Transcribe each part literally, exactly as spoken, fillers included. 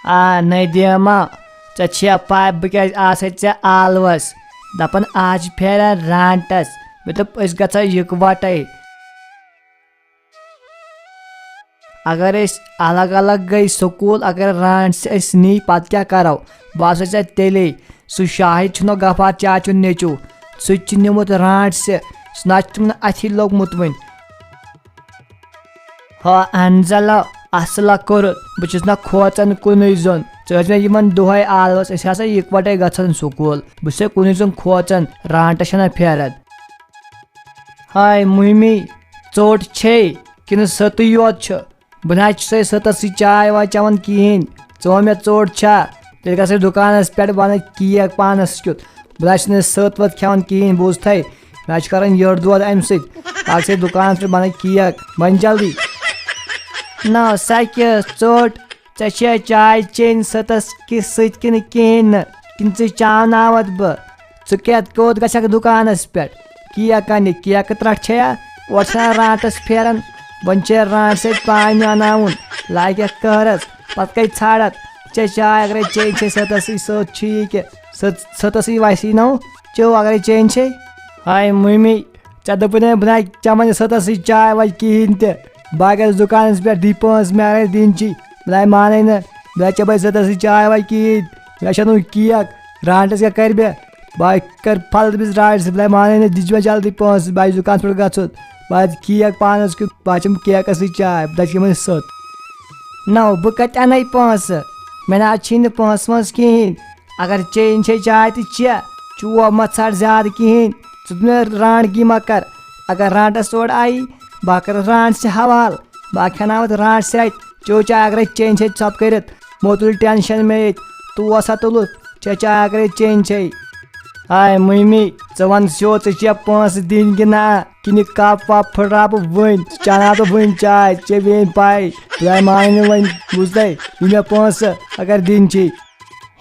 آ ندیمہ، ژےٚ چھےٚ پاے بہٕ کیازِ آسے ژےٚ آلوس؟ دپان آز چھِ پھیران رانٹس۔ مےٚ دوٚپ أسۍ گژھو یکوٹے۔ اگر أسۍ الگ الگ گٔے سکوٗل، اگر رانٹس اسہِ نی، پتہٕ کیٛاہ کرو؟ بہٕ آسے ژےٚ تیٚلے۔ سُہ شاہد چھُنہ غفار چاچُن نیٚچو، سُہ تہِ چھُ نیومُت رانٹس، سُہ نہ چھُ تِمن اتھی لوٚگمُت وُنہِ۔ ہا انزلہ، اصلہ کوٚرُتھ، بہٕ چھُس نہ کھوژان کُنُے زوٚن۔ ژٕ ٲسۍ مےٚ یِمن دۄہے آلوس، أسۍ ہسا یکوٹے گژھان سکوٗل، بہٕ چھُسے کُنُے زوٚن کھوژان، رانٹس چھنہ پھیران۔ ہاے مُہمی، ژوٚٹ چھے کِنہٕ سٔتٕے یوت چھُ؟ بہٕ نہ حظ چھُسے سٔتَس سۭتۍ چاے واے چٮ۪وان کِہیٖنۍ۔ ژٕ وَن مےٚ، ژوٚٹ چھا؟ تیٚلہِ گژھے دُکانَس پٮ۪ٹھ، بہٕ اَنَے کیک پانَس کیُتھ۔ بہٕ نہ حظ چھُس نہٕ سٔت ؤت کھٮ۪وان کِہیٖنۍ، بوٗزتھَے؟ مےٚ حظ چھُ کَران یٔڈ دود اَمہِ سۭتۍ۔ اَکھ چھے دُکانَس پٮ۪ٹھ، بہٕ اَنَے کیک، وۄنۍ جلدی۔ نہ، سۄ کیٛاہ ژوٚٹ؟ ژےٚ چھےٚ چاے چیٚنۍ سٔتَس کہِ سۭتۍ کِنہٕ کِہیٖنۍ نہٕ؟ کِنہٕ ژٕ چاوناوَتھ بہٕ؟ ژٕ کیٛاہ کوٚت گژھکھ دُکانَس پٮ۪ٹھ؟ کیک اَنہِ، کیکہٕ ترٛٹھ چھےٚ یا؟ اورٕ چھےٚ رانٹس پھیران، وۄنۍ چھےٚ رانٹس سۭتۍ پانہِ اَناوُن، لاگٮ۪کھ قہرس، پتہٕ کَتہِ ژھانڈتھ؟ ژےٚ چاے اگرے چیٚنۍ چھے سٔتسٕے سۭتۍ چھُ یہِ کہِ سٔت-، سٔتسٕے ویسی نو، چیٚو اگرے چیٚنۍ چھے۔ ہاے مُمی، ژےٚ دوٚپُے نہ بہٕ نہ چٮ۪مہٕ نہٕ سٔتسٕے چاے واے کِہیٖنۍ تہِ، بہٕ ہا گژھٕ دُکانس پٮ۪ٹھ، دی پونٛسہٕ مےٚ اگرے دِنۍ چھی، بہٕ نہ مانَے نہٕ، بہٕ نہ چٮ۪مَے سٔتسٕے چاے واے کِہیٖنۍ، مےٚ چھےٚ نہٕ کیک، رانٹس کیٛاہ کرِ مےٚ؟ بہٕ کر پھل تٔمِس راڈِ سۭتۍ، بہٕ مانَے نہٕ، دِژ مےٚ جلدی پونٛسہٕ، بہٕ آیہِ دُکانَس پٮ۪ٹھ گژھُن، بہٕ آیہِ کیک پانَس کیُتھ، بہٕ آیہِ چٮ۪م کیکَس سۭتۍ چاے، بہٕ دَپہٕ یِمَن سٔت۔ نَو، بہٕ کَتہِ اَنَے پونٛسہٕ؟ مےٚ نہ حظ چھِی نہٕ پونٛسہٕ وونٛسہٕ کِہیٖنۍ، اگر چیٚنۍ چھے چاے تہِ چےٚ، چوب مہ ژھانٛڈ زیادٕ کِہیٖنۍ، ژٕ تہِ مےٚ رانٛڈ گی مہ کَر، اگر رانٛڈَس اورٕ آیی، بہٕ ہا کَرَس رانٛڈ سۭتۍ حوالہٕ، بہٕ ہا کھٮ۪ناوَتھ رانٛڈ سۭتۍ، چیٚو چاے اگرے چیٚنۍ چھے ژھۄپہٕ کٔرِتھ، مہ تُل ٹٮ۪نشَن مےٚ ییٚتہِ، توس ہا تُلُتھ، چےٚ چاے اگرے چیٚنۍ چھے۔ ہاے مٔمی، ژٕ وَن سیوٚد، ژےٚ چھےٚ پونٛسہٕ دِنۍ کِنہٕ نہ؟ کِنہٕ یہِ کپ وپ پھٕٹراو بہٕ وٕنۍ؟ ژٕ چاناو بہٕ وٕنۍ چاے، ژےٚ بیٚیہِ پاے، بہٕ مانہٕ نہٕ وۄنۍ، بوٗزتھے؟ یہِ مےٚ پونٛسہٕ اگر دِنۍ چھے۔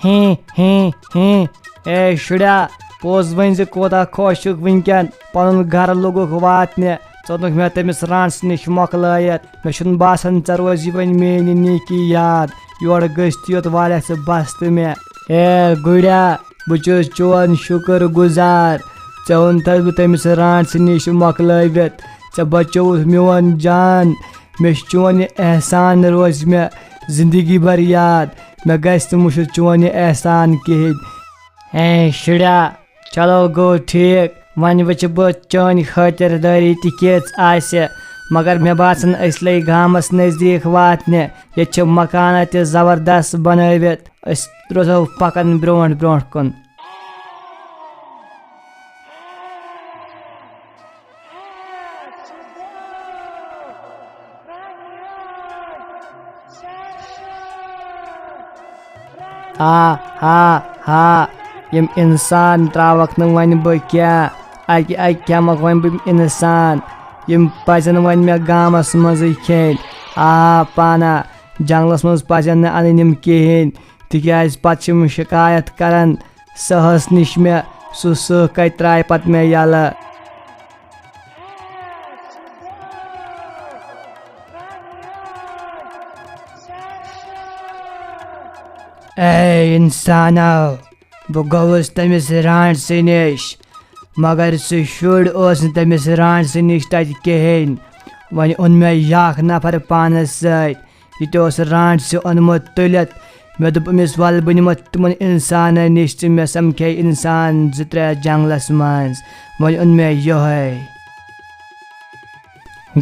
ہیں، ہیں، ہیں۔ اے شُریا، پوٚز ؤنۍ زِ کوتاہ خۄش چھُکھ وٕنکٮ۪ن، پنُن گرٕ لوٚگُکھ واتنہِ، ژوٚٹنُکھ مےٚ تٔمِس رانٛٹس نِش مۄکلٲیِتھ۔ مےٚ چھُنہٕ باسان ژےٚ روزی وۄنۍ میٛٲنۍ نیکی یاد، یورٕ گٔژھۍ تہِ یوت والٮ۪کھ ژٕ بستہٕ مےٚ۔ اے گُریا، بہٕ چھُس چون شُکر گُزار، ژےٚ اوٚنتھس بہٕ تٔمِس رانٛٹس نِش مۄکلٲوِتھ، ژےٚ بچووُتھ میون جان، مےٚ چھُ چون یہِ احسان روزِ مےٚ زندگی بھر یاد، مےٚ گژھِ نہٕ مُشِتھ چون یہِ احسان کِہیٖنۍ۔ اے شُریا، چلو گوٚو ٹھیٖک، وۄنۍ وٕچھٕ بہٕ چٲنۍ خٲطردٲری تہِ کِژھ آسہِ، مگر مےٚ باسان أسۍ لٔگۍ گامَس نزدیٖک واتنہِ، ییٚتہِ چھِ مکانہ تہِ زبردست بنٲوِتھ، أسۍ روزو پکان برونٛٹھ برونٛٹھ کُن۔ ہا ہا ہا، یِم اِنسان ترٛاوَکھ نہٕ وۄنۍ بہٕ کینٛہہ، اَکہِ اَکہِ کھٮ۪مَکھ وۄنۍ بہٕ یِم اِنسان، یِم پَزَن وۄنۍ مےٚ گامَس منٛزٕے کھیٚنۍ۔ آ پانا، جنٛگلَس منٛز پَزَن نہٕ اَنٕنۍ یِم کِہیٖنۍ، تِکیٛازِ پَتہٕ چھِ یِم شِکایَت کَران سٕہَس نِش مےٚ، سُہ سٕہہ کَتہِ ترٛایہِ پَتہٕ مےٚ یَلہٕ۔ اے انسانو، بہٕ گوٚوُس تٔمِس رانٛٹسہٕ نِش، مگر سُہ شُر اوس نہٕ تٔمِس رانٛٹسہٕ نِش تَتہِ کِہیٖنۍ۔ وۄنۍ اوٚن مےٚ یہِ اکھ نفر پانَس سۭتۍ، یہِ تہِ اوس رانٛٹسہٕ اوٚنمُت تُلِتھ۔ مےٚ دوٚپ أمِس، "وَلہٕ بہٕ نِمَتھ تِمَن اِنسانَن نِش، تہٕ مےٚ سَمکھے اِنسان زٕ ترٛےٚ جنٛگلَس منٛز، وۄنۍ اوٚن مےٚ یِہوٚے۔"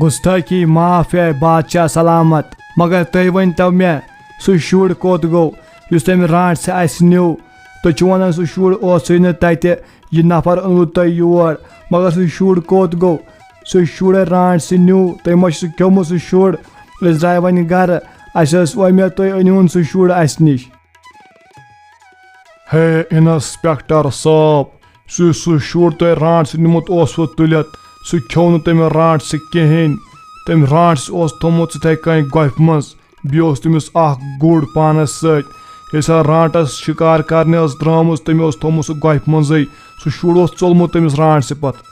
گُستٲخی معاف ہے بادشاہ سلامت، مگر تُہۍ ؤنۍ تو مےٚ، سُہ شُر کوٚت گوٚو یُس تٔمۍ رانٛٹسہٕ اَسہِ نیوٗ؟ تُہۍ چھِو وَنان سُہ شُر اوسُے نہٕ تَتہِ، یہِ نفر اوٚنوُ تۄہہِ یور، مگر سُہ شُر کوٚت گوٚو؟ سُہ شُر رانٛٹسہٕ نیوٗ، تٔمۍ ما چھُ سُہ کھیوٚمُت سُہ شُر؟ أسۍ درٛاے وۄنۍ گرٕ، اَسہِ ٲس وۄمید تُہۍ أنِوُن سُہ شُر اَسہِ نِش۔ ہے انسپیکٹر صٲب، سُہ، سُہ شُر تۄہہِ رانٛٹسہٕ نیُمُت اوسوٕ تُلِتھ، سُہ کھیوٚو نہٕ تٔمۍ رانٛٹسہٕ کِہیٖنۍ۔ تٔمۍ رانٛٹسہٕ اوس تھوٚمُت یِتھَے کٔنۍ گۄپھِ منٛز۔ بیٚیہِ اوس تٔمِس اکھ گُر پانَس سۭتۍ۔ ییٚلہِ سۄ رانٛٹَس شِکار کرنہِ ٲس درٛامٕژ، تٔمۍ اوس تھوٚمُت سُہ گۄپھِ منٛزٕے۔ سُہ شُر اوس ژوٚلمُت تٔمِس رانٛٹسہِ پتہٕ۔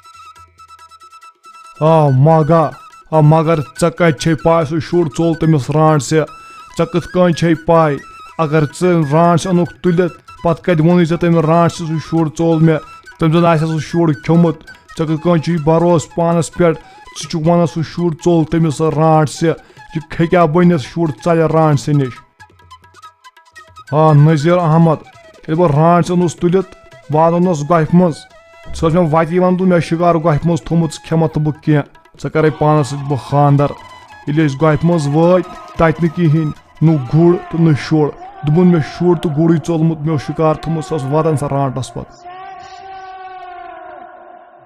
آ مگا، آ مگر ژےٚ کتہِ چھے پاے سُہ شُر ژوٚل تٔمِس رانٛٹسہِ؟ ژےٚ کِتھ کٔنۍ چھے پاے؟ اگر ژٕ رانٛٹھ سٕے اوٚنُکھ تُلِتھ، پتہٕ کتہِ ووٚنُے ژےٚ تٔمۍ رانٛٹھ سٕے سُہ شُر ژوٚل مےٚ؟ تٔمۍ زن آسہِ سُہ شُر کھیوٚمُت۔ ژےٚ کِتھ کٔنۍ چھُے بھروسہٕ پانس پٮ۪ٹھ؟ ژٕ چھُکھ ونان سُہ شُر ژوٚل تٔمِس سۄ رانٛٹھ سٕے۔ یہِ ہیٚکیٛاہ بٔنِتھ شُر ژلہِ رانٛٹھ سٕے نِش؟ آ، نذیر احمد، ییٚلہِ بہٕ رانٛٹھ سٕے اوٚنُس تُلِتھ، واتنوونس گۄپھِ منٛز۔ سۄ ٲس مےٚ وتہِ یِوان، دوٚپ مےٚ شِکار گۄپھِ منٛز تھوٚمُت، ژٕ کھٮ۪مہ تہٕ بہٕ کینٛہہ، ژےٚ کرے پانس سۭتۍ بہٕ خانٛدر۔ ییٚلہِ أسۍ گۄپھِ منٛز وٲتۍ، تتہِ نہٕ کِہینۍ، نہٕ گُر تہٕ نہٕ شُر۔ دوٚپُن مےٚ شُر تہٕ گُرُے ژوٚلمُت، مےٚ اوس شِکار تھوٚمُت، سُہ اوس واتان سۄ رانٛٹس پتہٕ۔